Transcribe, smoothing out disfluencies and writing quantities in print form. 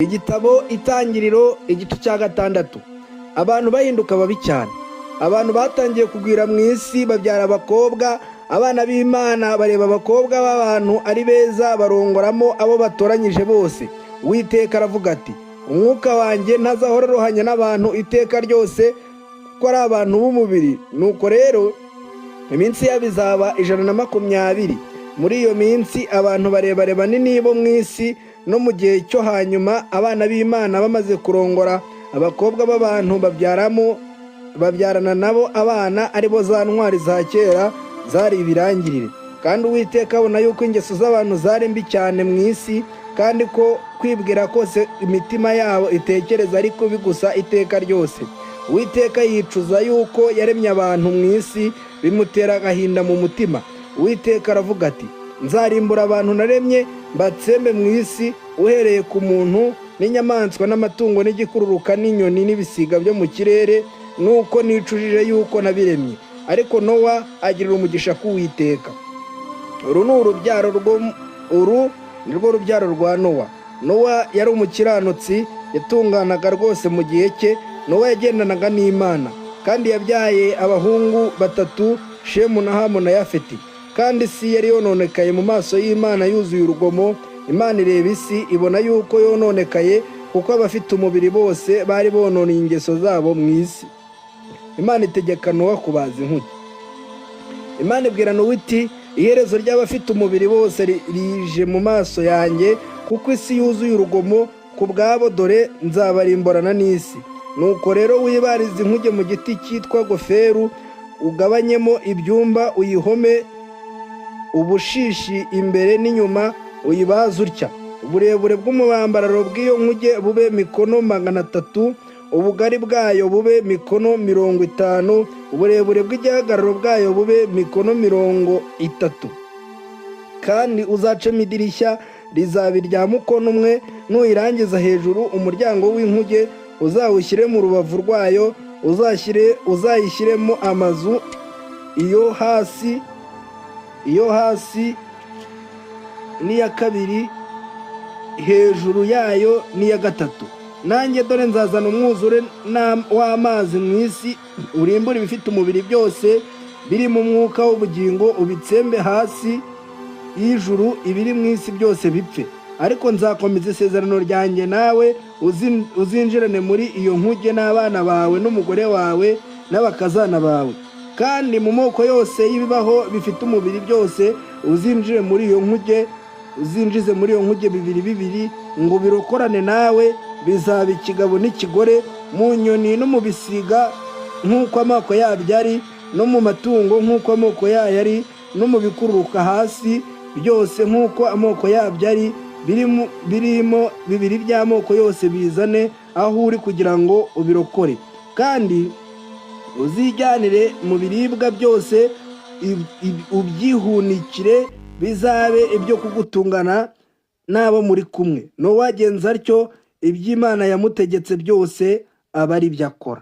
Igitabo Itangiriro, igice cya 6. Abantu bahinduka babi cyane. Abantu batangiye kugwira mu isi, babyara abakobwa. Abana b'Imana bareba abakobwa b'abantu ari beza, barongoramo abo batoranyije bose. Uwiteka aravuga ati: "Umwuka wanjye ntazahora arohanya n'abantu iteka ryose, kuko ari abantu b'umubiri. Nuko rero iminsi yabo izaba 120." Muri iyo minsi abantu barebare banini bo mu isi, no mu gihe cyo hanyuma, abana b'Imana bamaze kurongora abakobwa b'abantu, babyaramo babyarana nabo abana, aribo za ntwari za kera zari ibirangirire. Kandi Uwiteka abona yuko ingeso z'abantu zari mbi cyane mu isi, kandi ko kwibwira kose imitima yabo itekereza ari kubi gusa iteka ryose. Uwiteka yicuza yuko yaremye abantu mu isi, bimutera agahinda mu mutima. Uwiteka aravuga ati: "Nzarimbura abantu naremye, mbatsembe mu isi, uhereye ku muntu n'inyamaswa n'amatungo n'igikururuka n'inyoni n'ibisiga byo mu kirere, nuko nicujije yuko nabiremye." Ariko Nowa agirira umugisha k'Uwiteka. Uru ni urubyaro rwo uru ni rwo rubyaro rwa Nowa. Nowa yari umukiranutsi, yatunganaga rwose mu gihe cye. Nowa yagendanaga n'Imana. Kandi yabyaye abahungu batatu, Shemu na Hamu na Yafeti. Kandi isi yari yononekaye mu maso y'Imana, yuzuye urugomo. Imana ireba isi, ibona yuko yononekaye, kuko abafite umubiri bose bari bononeye ingeso zabo mu isi. Imana itegeka Nowa kubaza inkuge. Imana ibwira Nowa iti: "Iherezo ry'abafite umubiri bose rije mu maso yanjye, kuko isi yuzuye urugomo ku bwabo. Dore nzabarimburana n'isi. Nuko rero wibarize inkuge mu giti cyitwa goferu, ugabanyemo ibyumba, uyihome ubushishi imbere n'inyuma. Uyibaze utya: uburebure bw'umubambararo bw'iyo nkuge bube mikono 300, ubugari bwayo bube mikono 50, uburebure bw'igihagararo bwayo bube mikono 30. Kandi uzacemo idirishya, rizaba irya mukono umwe. Nuyirangiza hejuru, umuryango w'inkuge uzawushyire mu rubavu rwayo. Uzayishyiremo amazu, iyo hasi n'iya kabiri, hejuru yayo n'iya gatatu. Nanjye dore nzazana umwuzure w'amazi mu isi, urimbure ibifite umubiri byose biri mu mwuka w'ubugingo, ubitsembe hasi y'ijuru, ibiri mu isi byose bipfe. Ariko nzakomeza isezerano ryanjye nawe, uzinjirane muri iyo nkuge n'abana bawe n'umugore wawe n'abakazana bawe. Kandi mu moko yose y'ibibaho bifite umubiri byose, uzinjire muri iyo nkuge, uzinjize muri iyo nkuge bibiri bibiri, ngo birokorane nawe, bizaba ikigabo n'ikigore. Mu nyoni no mu bisiga nk'uko amoko yabyo ari, no mu matungo nk'uko amoko yayo ari, no mu bikururuka hasi byose nk'uko amoko yabyo ari, birimo bibiri by'amoko yose, bizane aho uri kugira ngo ubirokore. Kandi uzijyanire mu biribwa byose, ubyihunikire, bizabe ibyo kugutungana n'abo muri kumwe." Nowa agenza atyo, iby'Imana yamutegetse byose aba ari byo akora.